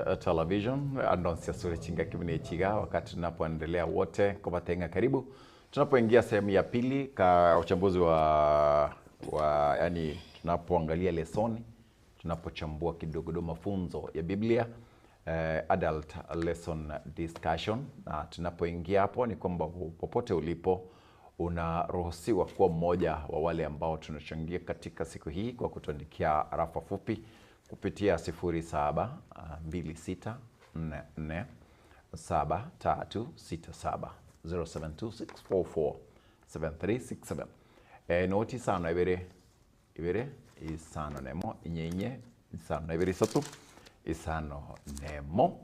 Television andonsi asore chingaki buna echi iga wakati tunapoendelea wote kobatenga karibu tunapoingia sehemu ya pili ka uchambuzi wa, wa yani tunapoangalia lesoni tunapochambua kidogodo mafunzo ya Biblia eh, adult lesson discussion na tunapoingia hapo ni kwamba popote ulipo unaruhusiwa kuwa mmoja wa wale ambao tunachangia katika siku hii kwa kutuandikia rafa fupi kupitia 0726447367 0726447367 eh, noti isano ibere ibere isano nemo inye inye isano na ibere isato isano nemo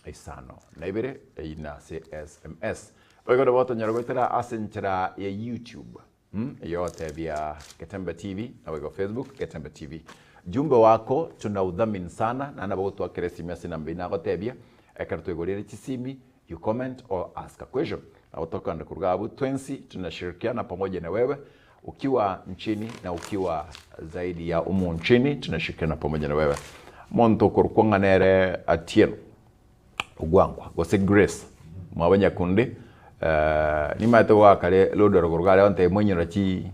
isano na ibere eyio nase sms boigo nabo otonyara goetera ase enchera ya youtube Mm, yotebia Getembe TV naboigo Facebook Getembe TV. Jumbe wako tunaudhamini sana na nabo gotwakera esimi ase enamba eyio nagotebia ekero twaigorire chisimi you comment or ask a question nabo tokogenda koruga abwo twensi tunashirikiana pamoja na wewe ukiwa nchini na ukiwa zaidi ya umu nchini tunashirikiana pamoja na wewe monto okorokwa ng'a nere Atieno Ogwankwa, gose Grace, mwabo nyakundi, eh, nimaete goaka re rodoro korwa kare ontebie moinyora chi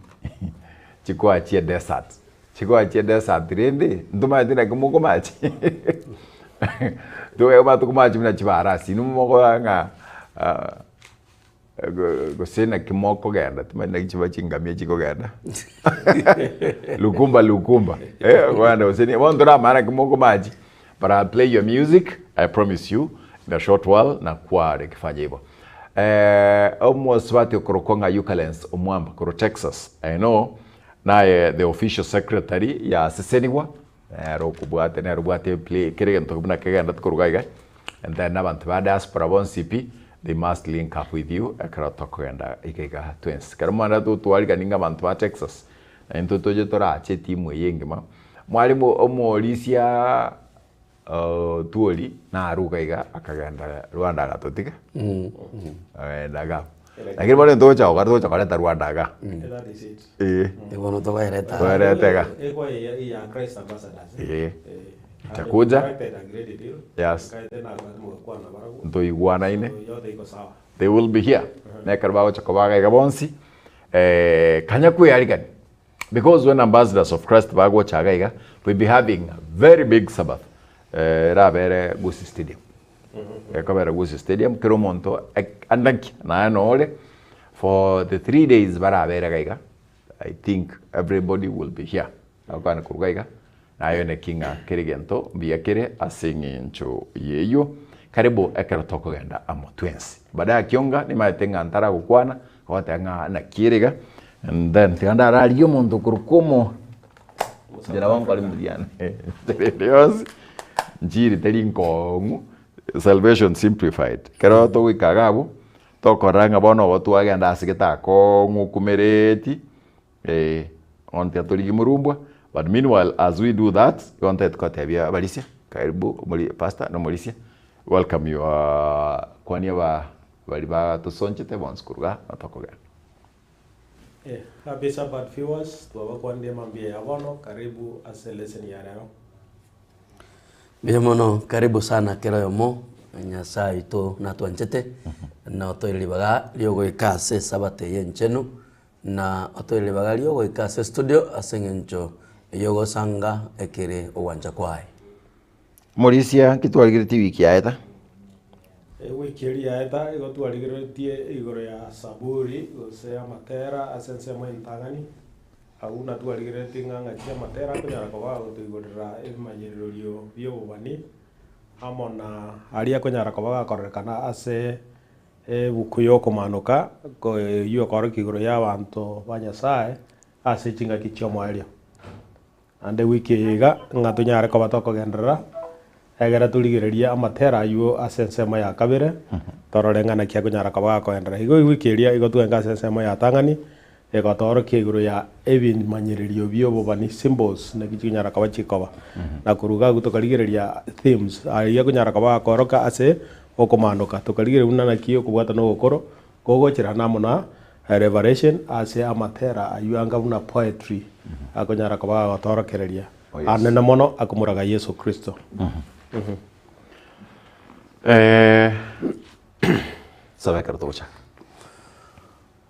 chikoa chie desert, chikoa chie desert rende ntomaete naki mokomachi tokoba tokomachi buna chibarasi inwe mokoba ng'a Gose naki mokogenda, timanyeti naki chiba chingamia chikogenda lukumba lukumba eh, okogenda gose ni bono toramanya naki mokomachi but I'll play your music I promise you in a short while nakware kifanya hivyo eh, omosubati okorokwa ng'a Eucalens Omwamba korwa Texas I know naye the official secretary yasesenigwa nere okobwate nere obwate play kera egento buna kegenderete korwa iga iga And then abanto ba diaspora bonsi pi, they must link up with you ekero tokogenda iga iga twensi. Ekero mwana totwarigani ng'a abanto ba Texas, na intwe toche torache etimu eye engima, mwalimu omorisia Otwori naruga iga akagenda Rwanda agatotiga, akagenda iga. Lakini bono togocha gokora togocha koreta Rwanda iga. That is it. Eh. Bono tokoereta. Toerete iga. Ekwa ya ya Christ ambassadors. Eh. Eh. Itakuja. Corrected and great deal. Yes. Nkaete na abantu mugakwana barabwo. Ntoigwanaine. So, yote iko sawa. They will be here. Nekero bagocha koba iga iga bonsi, eh, kanya kwearigani. Because when ambassadors of Christ bagocha iga iga, we'll be having a very big Sabbath. Eh, erabere Gusii Stadium. Ekobera Gusii Stadium, kera omonto ek- andaki naye nore for the 3 days barabere iga iga, I think everybody will be here. Agokwana korwa iga iga, naye naki ng'a kera egento mbuya kere ase eng'encho y'eyio. Karibu ekero tokogenda amo twensi. Baada ya kionga nimaete ng'a ntaragokwana, ogoteba ng'a naki ere iga, and then tiga ndararigie omonto okorokwa omo inche nabo nkore mbuya rende yonsi, nchiri teri nkong'u, salvation simplified. Ekero togoika iga abwo, tokorora ng'a bono obo twagenda ase gete akong'u okumereti. Eeh, bono tiga torigie morumbwa, but meanwhile as we do that, igo ntagete kotebia abarisia, karibu omori pastor na omorisia, welcome your kwania ba baria batosonchete bonsi korwa igaa na tokogenda. Eh, happy Sabbath viewers, twabakwanirie mambia ya bono, karibu ase lesson ya rero. Mbuya mono, karibu sana kera oyomo, Nyasaye oito natwanchete, na otoire ribaga riogoika ase esabato eye enchenu, Na otoire ribaga ri'ogoika ase estudio ase engencho y'ogosanga ekere ogwancha kwaye. Morisia, nki twarigeretie ewiki yaeta? Ewiki eria yaeta igo twarigereretie igoro ya Saburi gose amatera ase ensemo entang'ani, agwo buna twarigereretie ng'a ng'aki amatera akonyara koba agotoigorera ebimanyererio bi'obobani, amo na aria akonyara koba gakorekana ase Ebuku y'okomanoka eyio ekorokia igoro y'abanto ba Nyasae ase chingaki chi'omoerio. Naende wiki eye iga ng'a tonyare koba tokogenderera, egere torigererie amatera aywo ase ensemo ya kabere, torore ng'a naki akonyara koba gakogenderera. Igo ewiki eria igo twenge ase ensemo ya tang'ani, egotoorokia igoro ya ebimanyererio bi'obobani, symbols, naki chikonyara koba chikoba. Na korwa iga agwo tokarigereria themes, ayio akonyara koba gakooroka ase okomanoka. Tokarigereria buna naki okobwatana ogokoro kogocherana amo na revelation ase amatera ayio anga buna poetry akonyara koba gagotoorokereria Oh, yes. anene mono akomoraga Yeso Kristo. Eh, saba ekero togochaka.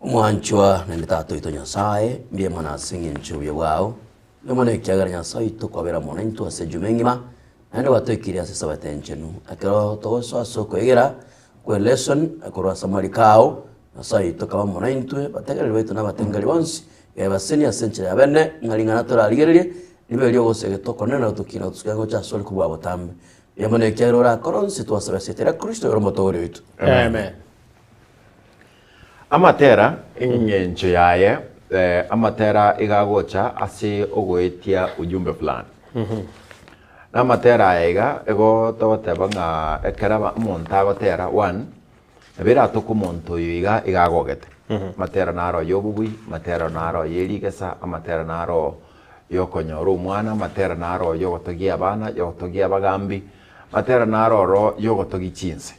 Omwanchwa naende Tata oito Nyasae, mbuya mono ase eng'encho y'obuya bwao, mbuya mono ekiagera Nyasae oito kwabera mono intwe ase ejuma engima, naende gwatoikirie ase esabato enchenu. Ekero togosoa ase okoegera kwe lesson korwa ase amariko ao, Nyasae oito kaba mono intwe, bategereri baito na abatengeri bonsi, gebasenie ase enchera ya bene, ng'a ring'ana torarigererie, ribe ri'ogosegeta okonene na gotokina gotusukia gocha asore kobua botambe. Mbuya mono ekiagera orakore onsi twasabe ase erieta ria Kristo oyore Omotooria oito. Amen. Amatera, eng'encho yaye, eh, amatera iga agocha ase ogoetia ujumbe fulani. Na amatera aya iga, igo togoteba ng'a ekero aba omonto agotera, one, nabo eratoke omonto oyo iga iga agogete. Amatera naro ya obobui, amatera naro ya erigesa, amatera naro ya okonyora omwana, amatera naro ya ogotogia abana, ya ogotogia abagambi, amatera naro oro ya ogotogia chinse.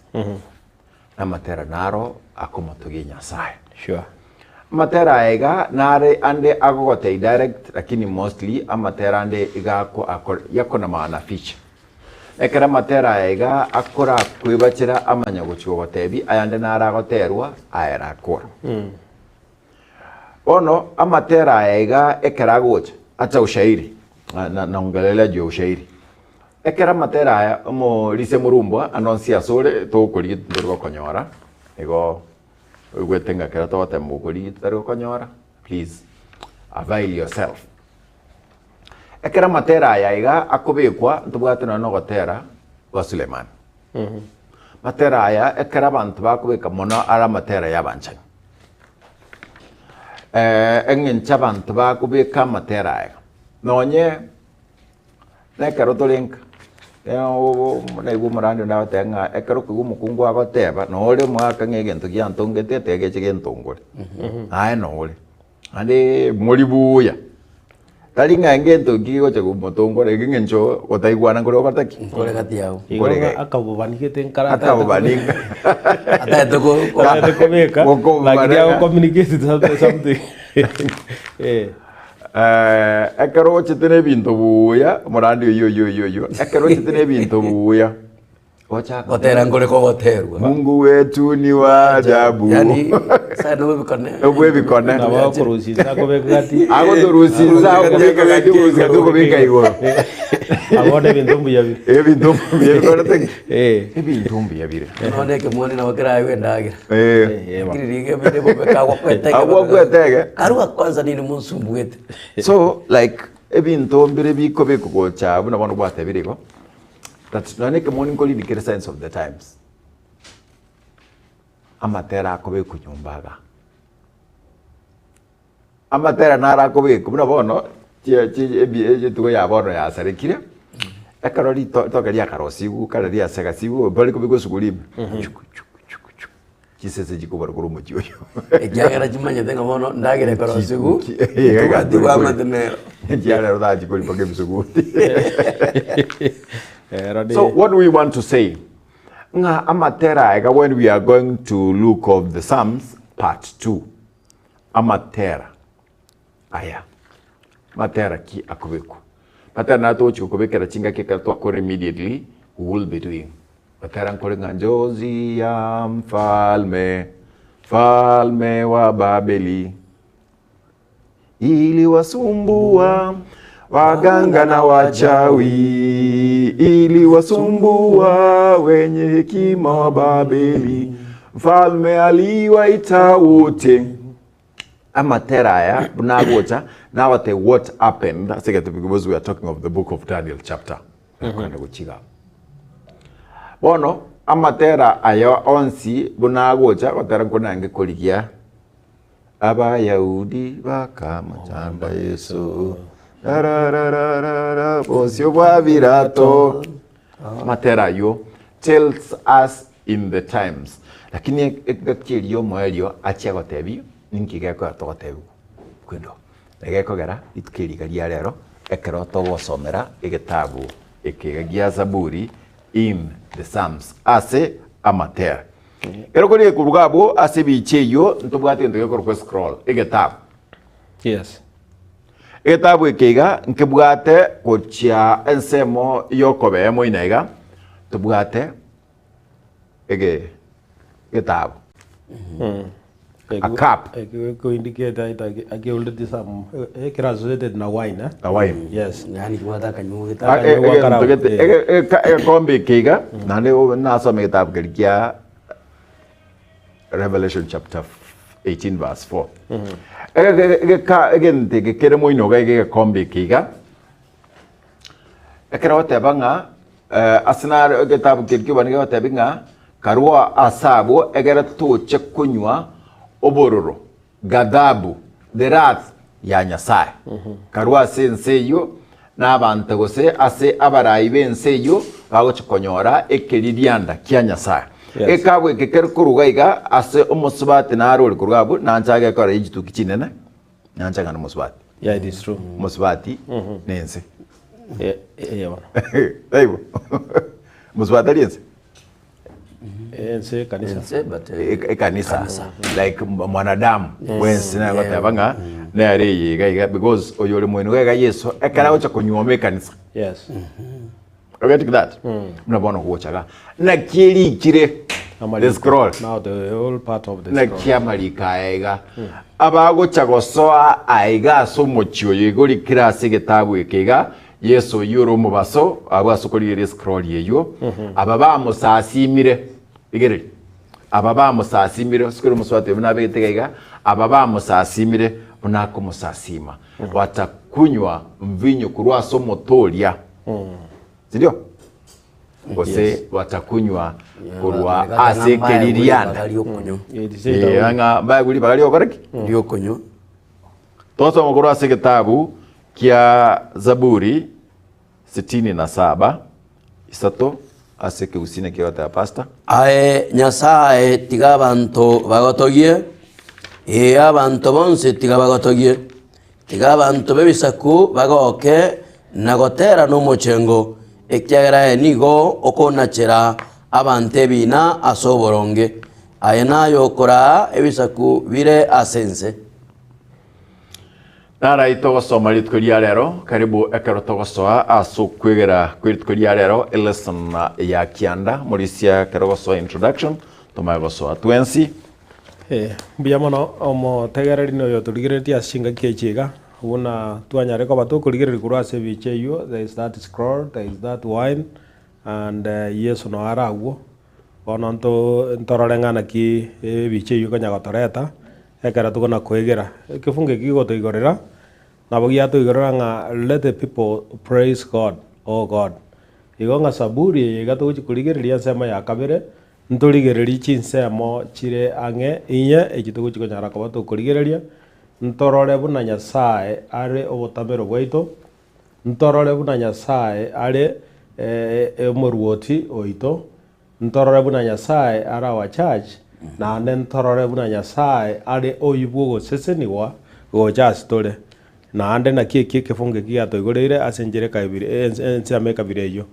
Namatera naro akomotogia Nyasae. Sure. Amatera aya iga nare ande agogotei direct lakini mostly amatera ande iga ako ako yako na maana fiche. Ekero amatera aya iga akorakwebachera amanya gochi gogotebi ayande nare agoterwa aye rakora. Bono amatera aya iga ekero agocha acha ushairi na naongelelea juu ya ushairi. Ekero amatera aya omorisia morumbwa ande onsi asore togokorigia titori gokonyora, igo oigwete ng'a ekero togotema gokorigia titari gokonyora, please avail yourself. Ekero amatera aya iga akobekwa ntobwate nonye na ogotera gwa Sulemani. Matera aya ekero abanto bakobeka mono are amatera ya abanchani. Eng'encho abanto bakobeka amatera aya, nonye Nekero tore nka, naigwa omorandi onde agoteba ng'a ekero okoigwa omokungu agoteba, nore omogaka ng'a egento giantongete tiga geche gentongore. Aye nore, naende mori buya, tari ng'a egento eki gegocha komotongora eke eng'encho gotaigwana nkore gokora ki? Nkore gati yao. Igo Nkore ng'a gati. akabobanigete nkara Akabobani nka. Ataete ko- ko- Ataete kobeka Gokobana lakini ng'a- agocommunicate something eh. Ekero ochete na ebinto buya, omorandi oyio oyio oyio oyio, ekero ochete na ebinto buya, ochaka Gotera nkore kogoterwa. Mungu wetu ni wa ajabu. Yani, sana obwebikone. Obwebikone. Nabo akorusia inse akobeka gati. Agotorusia inse akobeka gati, okorusia gati okobeka igoro. Abone ebinto mbuya bire. Ebinto mbuya bikorete ki? Eh. Ebinto mbuya bire. Nonye ekemoni nabo keraegwe endagera. Eh. Lakini riga bire bobe kagwa kwetege. Agwa kwetege. Karua kwanza nini monsumbuete. So like ebinto mbire bikobekwa gocha buna bono gwatebire igo, that nonye ekemoni nkorindi kere signs of the times. Amatera akobekwa nyomba igaa. Amatera naro akobekwa buna bono chie chi ebi etugo ya bono yasarekire, ekero rito ritoke riakarosigwe kare riasegasigwe mbari kobekwa esuguri ime, chuku chuku chuku chuku, chisese chikobara korwa omochie oyio. Ekiagera chimanyete ng'a bono ndagera ekorosigu, Chi- eh, tobwati bwamate nero. Ekiagera otachikori mpaka ebisuguti. Ero So what do we want to say? Ng'a amatera aya iga when we are going to look of the Psalms part 2. Amatera aya, matera ki akobekwa? Matera naro togochia gokobekera chingaki ekero twakora immediately we will be doing. Matera nkore ng'a njozi ya mfalme, mfalme wa Babeli, iliwasumbua waganga na wachawi, iliwasumbua wenye hekima wa Babeli, mfalme aliwaita wote. Amatera aya buna agocha nagote what happened ase egete because we are talking of the book of Daniel chapter mm gochiga bono amatera aya onsi buna agocha gotera nkonange korigia Abayahudi bakamochanda Yeso, rarararara, bosio bwa Pilato. Amatera ayio tells us in the times, lakini engaki eria omoerio achia gotebia ninki gekogera togotebiwa kwendo egekogera rituko eri iga ria rero ekero togosomera egetabu eke iga gia Zaburi in the Psalms ase amatera. Ekero kore koruga abwo ase ebicha eyio ntobwate egento gekorokwa escroll, egetabu. Yes. Egetabu eke iga nkebwate gochia ensemo y'okobea moino iga, tobwate. Ege egetabu. A cup. Eko indicate akiholdeti some ekero associated na wine eh? Na wine. Yes. Yaani kibwate akanywa gete. Ah, Akanywa egento karau, gete eh. egekombe eke iga naende nasome egetabu keria kia Revelation chapter 18 verse 4. Egeka egento eke kere moino iga iga egekombe eke iga Ekero ogoteba ng'a ase naro egetabu keria ki'obani kegotebi ng'a karua ase abwo egere toche konywa obororo, ghadhabu, the wrath ya Nyasae. Karua ase ense eyio na abanto gose ase abarai b'ense eyio bagochia konyora ekeririanda kia Nyasae. Yes. Egekabu eke kere koruga iga ase omosubati naro ore korwa abwo nanche agekora ye chituki chinene nanche ng'a nomosubati. Yeah, it is true. Omosubati nense. Eh, eh, bono. Taibo? Mosubati tari ense? Ense ekanisa. Ense, but, eh, Ekanisa like mwanadamu Yes. bwensi Yeah. nagoteba ng'a nere eye iga iga because oyo ore moino iga iga Yeso ekero agocha konyuoma ekanisa. Yes. You getting that? Buna bono gochaga naki erikire the scroll. Now the whole part of the scroll. Naki amariko aya iga abagocha gosoa aiga ase omochie oyo iga orikire ase egetabu eke iga Yeso oyio ore omobaso abwo ase okorigereria escroll eyio aba bamosasimire rigereria aba bamosasimire ase kore omosubati oyo buna abegete iga iga aba bamosasimire buna akomosasima batakunywa mvinyo korwa ase omote oria Sindio? Gose batakunywa korwa ase ekeririanda. Eh, ng'a mbaegwe ribaga ri'ogokora ki? Ri'okonywa. Tosoma korwa ase egetabu kia Zaburi sitini na saba, isato ase ekegusii naki egoteba pastor. Aye Nyasae, tiga abanto bagotogie, ee, abanto bonsi tiga bagotogie. Tiga abanto b'ebisaku bagoke na gotera nomochengo, ekiagera aye nigo okonachera abanto ebiina ase oboronge. Aye naye okoraa ebisaku bire ase ense. Narai togosoma rituko ria rero, karibu ekero togosoa ase okwegera kwe rituko ria rero, elesson ya kianda, morisia ekero ogosoa introduction, tomanye gosoa twensi. Mbuya mono omotegereri na oyotorigereretie ase chingaki echi iga, buna twanyare koba tokorigereria korwa ase ebicha eywo, there is that scroll, there is that wine, and Yeso noo are agwo, bono nto ntorore ng'a naki ebicha eywo ekonya gotoreta, ekero tokona koegera. Ekefungo eki gegotoigorera, nabo giatoigorera ng'a let the people praise God, oh God. Igo ng'a saburi eye iga togochi korigereria ensemo ya kabere, Ntorigererie chinsemo chire ang'e inye echi togochia konyara koba tokorigereria, ntorore buna Nyasae are obotamero bwaito, ntorore buna Nyasae are omoruoti oito, ntorore buna Nyasae are our church, naende ntorore buna Nyasae are oyio bw'ogosesenigwa gocha ase tore. Naende naki eki ekefungo eki giatoigoreire ase enchera ekabira ensemo ekabira eyio.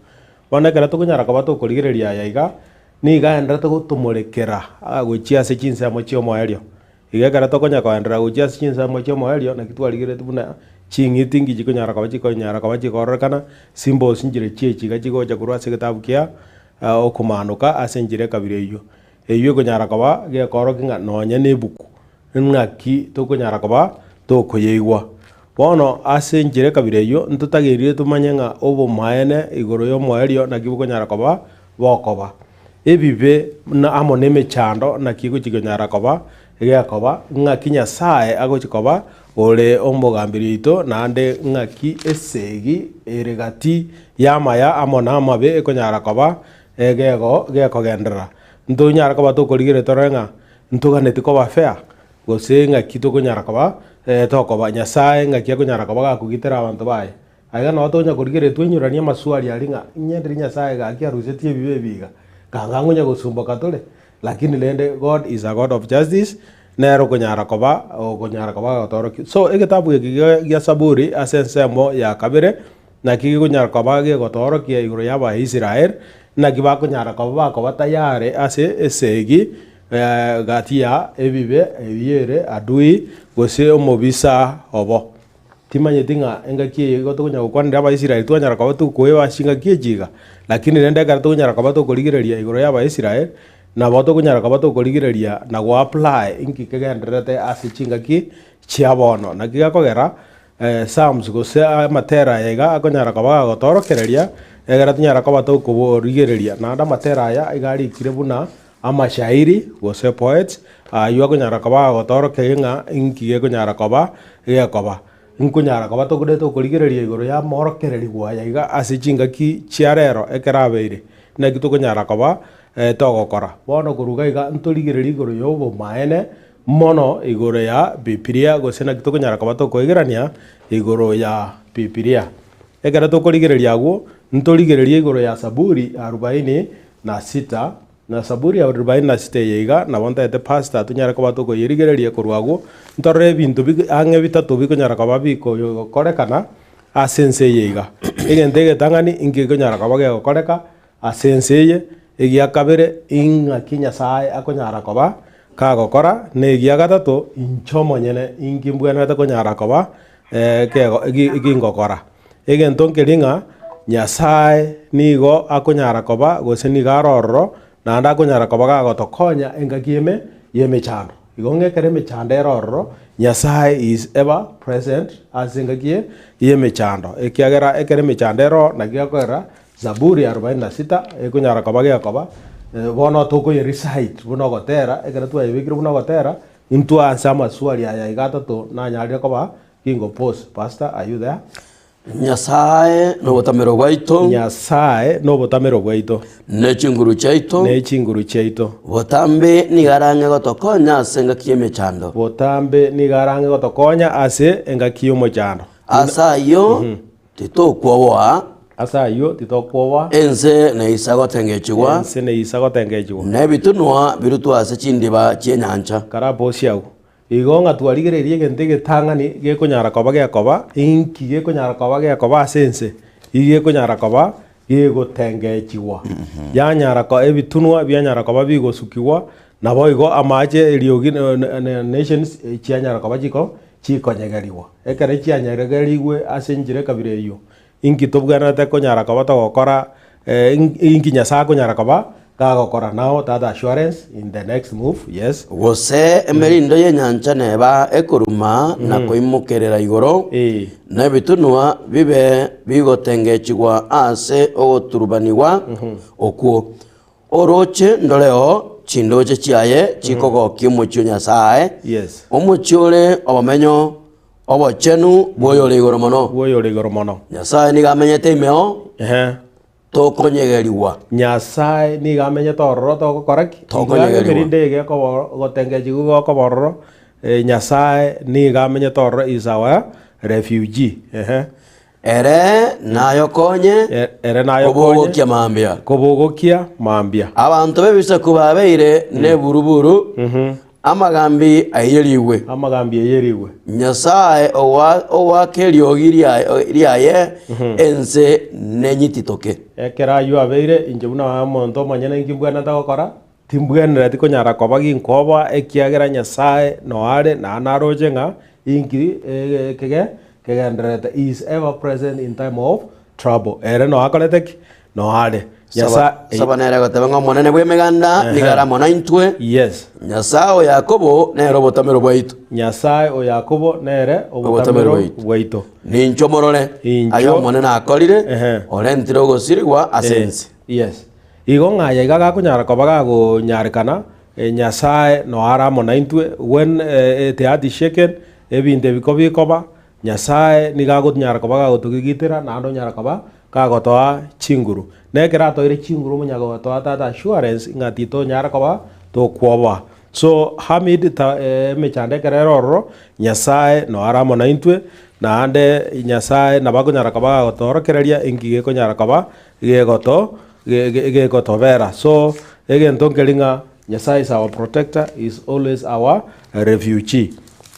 Bono ekero tokonyara koba tokorigereria aya iga, nigo aenderete gotomorekera gochia ase chinsemo chi'omoerio. Iga ekero tokonya koenderera gochia ase chinsemo chi'omoerio, naki twarigereretie buna ching'iti nki chikonyara koba chikonyara koba chikororekana, symbols nchire chiechi iga chigocha korwa ase egetabu kia okomanoka ase enchera ekabira eyio. Eyio ekonyara koba gekorokia ng'a nonye na ebuku, ng'aki tokonyara koba tokoyeigwa. Bono ase enchera ekabira eyio ntotagerire tomanye ng'a obomaene igoro y'omoerio naki bokonyara koba bokoba. Ebibe na amo nemechando naki egochi konyara koba gekoba, ng'aki Nyasae agochi koba ore omogamberi oito naende ng'aki esegi ere gati y'amaya amo namabe ekonyara koba egego gekogenderera. Ntonyare koba tokorigereria torore ng'a ntoganeti koba fair. Gose ng'aki tokonyara koba tokoba Nyasae ng'aki akonyara koba gakogitera abanto baye? Aiga nabo tokonya korigereria twenyoranie amaswali aria ng'a inye ndiri Nyasae gaki arusetie ebibe ebi iga, kanga ngonya gosumboka tore? Lakini rende God is a God of justice, nere okonyara koba okonyara koba agotorokia. So egetabu eke gia gia Saburi ase ensemo ya kabere, naki gekonyara koba gegotoorokia igoro ya Abaisrael, naki bakonyara koba bakoba tayari ase esegi Gati ya ebibe ebi ere adui gose omobisa obo. Timanyeti ng'a engaki eye igo tokonyara gokwanera Abaisraeli twanyara koba tokoeba ase chingaki echi iga, lakini rende ekero tokonyara koba tokorigereria igoro y'Abaisraeli, Nabo tokonyara koba tokorigereria na go apply inki kegendererete ase chingaki chia bono. Naki gekogera Psalms gose amatera aya iga akonyara koba gagotorokereria, egere tonyare koba tokoborigereria. Naende amatera aya iga arikire buna amashairi gose poets, aywo akonyara koba agotorokeria ng'a inki gekonyara koba gekoba. Nkonyara koba tokore tokorigereria igoro ya amorokererigwa aya iga ase chingaki chia rero ekero abeire, naki tokonyara koba togokora. Bono korwa iga iga ntorigererie igoro ya obomaene mono igoro ya Bibilia gose naki tokonyara koba tokoigerania igoro ya Bibilia. Ekero tokorigereria agwo, ntorigererie igoro ya Saburi arubaini na sita, na Saburi arubaini na sita eye iga, nabo ntaete pastor tonyare koba tokoyerigereria korwa agwo, ntorore ebinto bi ang'e bitato bikonyara koba bikoyokorekana ase ense eye iga. Egento egetang'ani, inki gekonyara koba gegokoreka Ase ense eye, egia kabere, ing'aki Nyasae akonyara koba kagokora, na egia gatato, inche omonyene inki mbwenerete konyara koba gingokora. Egento nkeria ng'a Nyasae nigo akonyara koba gose nigo are ororo, naende akonyara koba gagotokonya engaki ime y'emechando. Igo ng'a ekero emechando ere ororo, Nyasae is ever present ase engaki y'emechando, ekiagera ekero emechando ere oo, naki gekorera Zaburi arobaini na sita ekonyara koba gekoba, bono tokoye recite buna ogotera, ekero twayebekire buna ogotera, intwe ase amaswali aya iga atato nanyarire koba gingo pause. Pastor, are you there? Nyasae nobotamero bwaito. Nyasae nobotamero bwaito. Ne chinguru chiaito. Ne chinguru chiaito. Botambe nigo arang'e gotokonya ase engaki y'emechando. Botambe nigo arang'e gotokonya ase engaki y'omochando. Ase ayio Titokwoboa. Ase ayio titokwoboa. Ense neisa gotengechigwa. Ense neisa gotengechigwa. Na ebitunwa birutwe ase chindiba chi'enyancha. Karabosie agwo. Igo ng'a twarigereirie egento egetang'ani gekonyara koba gekoba, inki gekonyara koba gekoba ase ense? Igekonyara koba gegotengechigwa. Yanyara ko ebitunwa bianyara koba bigosukigwa, naboigo amache eriogi nations chianyara koba chiko chikonyegerigwa. Ekero chianyegerigwe ase enchera ekabira eyio, inki tobwenerete konyara koba togokora inki Nyasae akonyara koba gagokora? Now that assurance in the next move, yes. Gose emerindo y'enyancha neba ekoruma na koimokerera igoro, na ebitunwa bibe bigotengechigwa ase ogoturubanigwa okwo. Orooche ndoreo chindooche chiaye chikogokia omochie o Nyasae, Yes. omochie ore obomenyo obochenu bw'Oyore Igoro Mono. Bw'Oyore Igoro Mono. Nyasae nigo amenyete imeo, Ehe. tokonyegerigwa. Nyasae nigo amenyete ororo togokora ki? Tokonyegerigwa. Igo emerinde eye gekoba gotengechigwa gokoba ororo, Nyasae nigo amenyete ororo is our refugee. Ehe. Ere nayokonye Ere nayokonye kobogokia mambia. kobogokia mambia. Abanto b'ebisaku babeire neburuburu, amagambi aiyerigwe. Amagambi aiyerigwe. Nyasae ogoaka eriogi riaye, ense nenyititoke. Ekero ayio abeire, inche buna omonto omonyene inki mbwenerete gokora? Timbwenereti konyara koba ginkoboa, ekiagera Nyasae noare, naende naroche ng'a inki ekege kegendererete, He is ever present in time of trouble. Ere noakorete ki? Noare. Nyasae. Saba nere goteba ng'a Omonene bw'Emeganda nigo are amo naintwe. Yes. Nyasae o Yakobo nere obotamero bwaito. Nyasae o Yakobo nere obotamero bwaito. Ninchwo morore Inchwo. aya Omonene akorire, Ehe. orentire ogosirigwa ase ense. Yes. Igo ng'a aya iga gakonyara koba gagonyarekana, Nyasae noare amo naintwe, when the earth is shaken, ebinto ebi kobikoba, Nyasae nigo agotonyara koba gagotogigitera naende onyara koba kagotoa chinguru. Na ekero atoeire chinguru omonya gotoa that assurance ng'a titonyara koba tokwoboa. So amid ta emechando ekero ere ororo, Nyasae noare amo naintwe, naende Nyasae nabo akonyara koba gagotoorokereria inki gekonyara koba gegoto gegotobera. So egento nkeri ng'a Nyasae is our protector, he is always our refugee.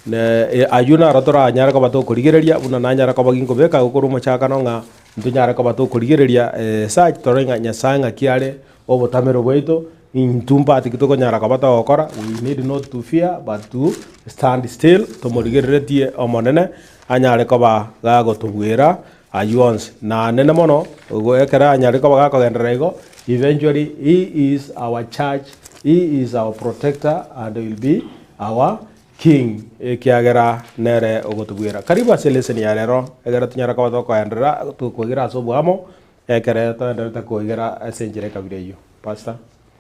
Ne aywo naro toranyare koba tokorigereria buna nanyare koba ginkobeka korwa omochakano ng'a ntonyare koba tokorigereria search torore ng'a Nyasae ng'aki are obotamero bwaito, intwe mbati ki tokonyara koba togokora, we need not to fear but to stand still tomorigereretie omonene anyare koba gagotobuera Ayio onsi nanene mono, ekero anyare koba gakogenderera igo, Eventually he is our church, he is our protector and will be our king ekiagera nere ogotobwera. Karibu ase lesson ya rero egere tonyare koba tokoenderera tokoigera ase oboamo ekere toendererete koigera ase enchera ekabira eyio. Pastor.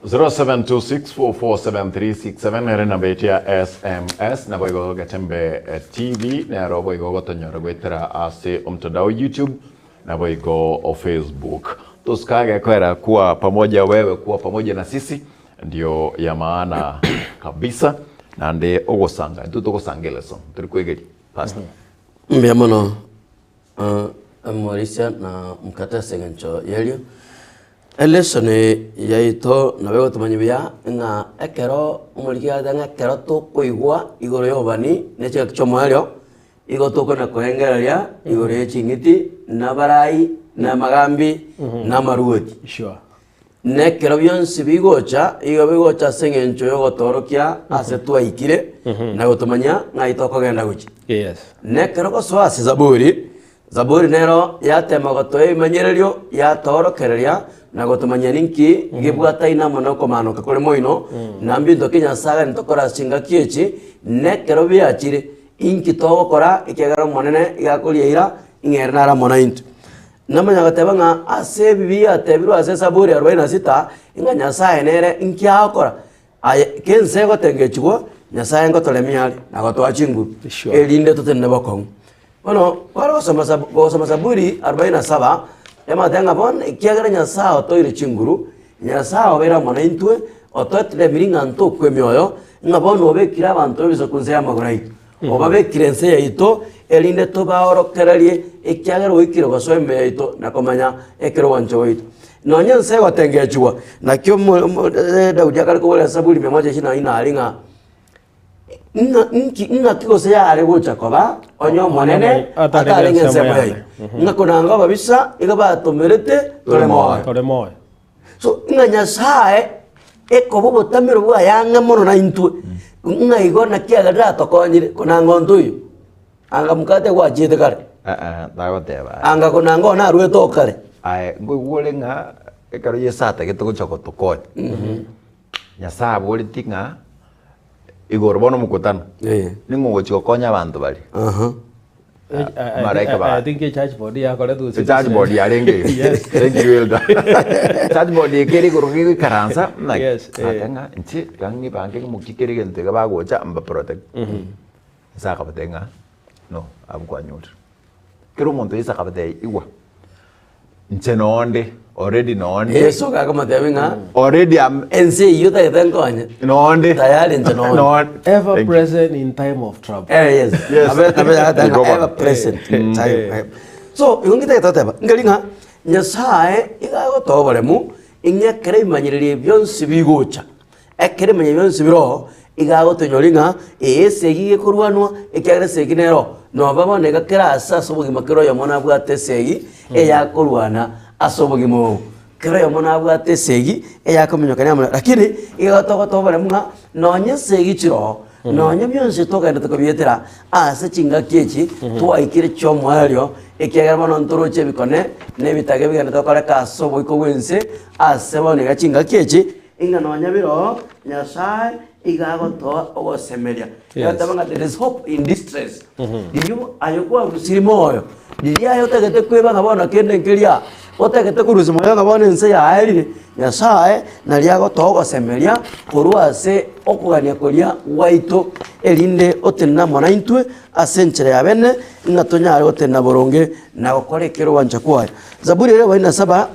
0726447367 ere namba yaito ya sms nabo igo Getembe TV nero boigo ogotonyora goetera ase omtandao YouTube Naboigo o Facebook. Tosikage kwera kuwa pamoja wewe kuwa pamoja na sisi ndio ya maana kabisa nande ogosanga intwe togosanga eleso tori kwegeria pastor. Mbuya mono Omorisia na mokate ase eng'encho y'erio. Elesson yaito nabo egotomanya buya ng'a ekero omoriki agoteeba ng'a ekero tokoigwa igoro y'obobani ne chingaki chi'omoerio, Igo tokona korengereria igoro ye ching'iti, na abarai, na amagambi, na amaruoti. Sure. Na ekero bionsi bigocha, igo bigocha ase eng'encho y'ogotoorokia ase twaikire, na gotomanya ng'ai tokogenda gochia. Yes. Na ekero gosoa ase Zaburi, Zaburi nero yatema gotoa ebimanyererio, yatoorokereria, na gotomanyia ninki gebwataine amo nokomanoka kore moino, na mbinto ki Nyasae aganete tokore ase chingaki echi, na ekero biachire, Inki togokora ekiagera Omonene iga akoria eira ng'a ere nare amo naintwe? Namanya goteba ng'a ase ebibe biatebirwe ase Esaburi arobaini na sita, ng'a Nyasae nere inki agokora? Aye kense egotengechigwa, Nyasae ngotoremia are na gotoa chinguru, Sure. erinde totenene bokong'u. Bono, kware gosoma Sab- gosoma Saburi arobaini na saba, yamanyete ng'a bono ekiagera Nyasae otoire chinguru, Nyasae obeire amo naintwe, otoeteremirie ng'a ntokwe emioyo, ng'a bono obekire abanto b'ebisaku inse y'amagoro aito, obabekire ense yaito, erinde tobaorokererie, ekiagera oikire gosoa ime yaito na komanya ekero ogwancha gwaito. Nonya ense egotengechigwa, naki omo omo Daudi akare koboria Zaburi mia moja ishirini na ine aria ng'a ng'a nki ng'aki gose yare gocha koba onye Omonene atarenge ensemo yaito, ng'a konanga ababisa iga batomerete tore moyo. Tore moyo. So ng'a Nyasaye ekoba obotamero bwaye ang'e mono naintwe, ng'a igo naki agerire atokonyire konanga onto oyo, anga mokate gwachiete kare, Ndagoteba aye. anga konanga one arwete oo kare. Aye nkoigwa ore ng'a ekero Yeso atagete gocha gotokonya, Nyasaye aboreti ng'a igoro bono omokutano, Eh. ning'o ogochi gokonya abanto baria? Aha. Malaika ba- I think church board yakoretwe gose Church board yarenge igo. Yes. Thank you Elder. Church board ekere igoro gegoikaransa naki Yes, eh. ate ng'a inche iga ng'ibange ng'imokie kera egento iga bagocha mba protect. Nyasaye akabatebia ng'a no abwo kwanyorire. Kera omonto Yeso akabatebia igwa, inche nonde already nonde Yeso gakomotebia ng'a already am ense eyio otagete nkonye nonde tayari inche nonde. Nonde. Ever Thank you. present in time of trouble. Eh, yes. Yes. Abe- abe agatanga Igo bono. ever present time. Eh. So, igo ngitagete goteba, nkeri ng'a Nyasaye iga agotoa oboremu, ing'e ekero ebimanyererio bionsi bigocha, Ekero ebimanyererio bionsi bire oo, iga agotonyoria ng'a ee esegi gekorwanwa, ekiagera esegi nero noba bono iga kera ase ase obogima kera oyomo nabwate esegi eyakorwana ase obogima obo. Kera oyomo nabwate esegi eyakominyokania amo lakini iga togotoa oboremu ng'a nonye esegi chire oo, nonye bionsi togenderete kobietera ase chingaki echi twaikire chi'omoerio, ekiagera bono ntoroche ebikone na ebitage bigenderete gokoreka ase oboiko bw'ense ase bono iga chingaki echi, Ing'a nonya bire oo, Nyasae iga agotoa ogosemeria. Yes. Egoteba ng'a there is hope in distress. Riria aye kwarusirie moyo, riria aye otagete kweba ng'a bono kende nkeria, otagete korusia moyo ng'a bono ense yaerire, Nyasae naria agotoa ogosemeria korwa ase okogania koria gwaito, erinde otenene amo naintwe ase enchera ya bene, ng'a tonyare gotenena boronge na gokora ekere ogwancha kwaye. Zaburi ere arobaini na saba.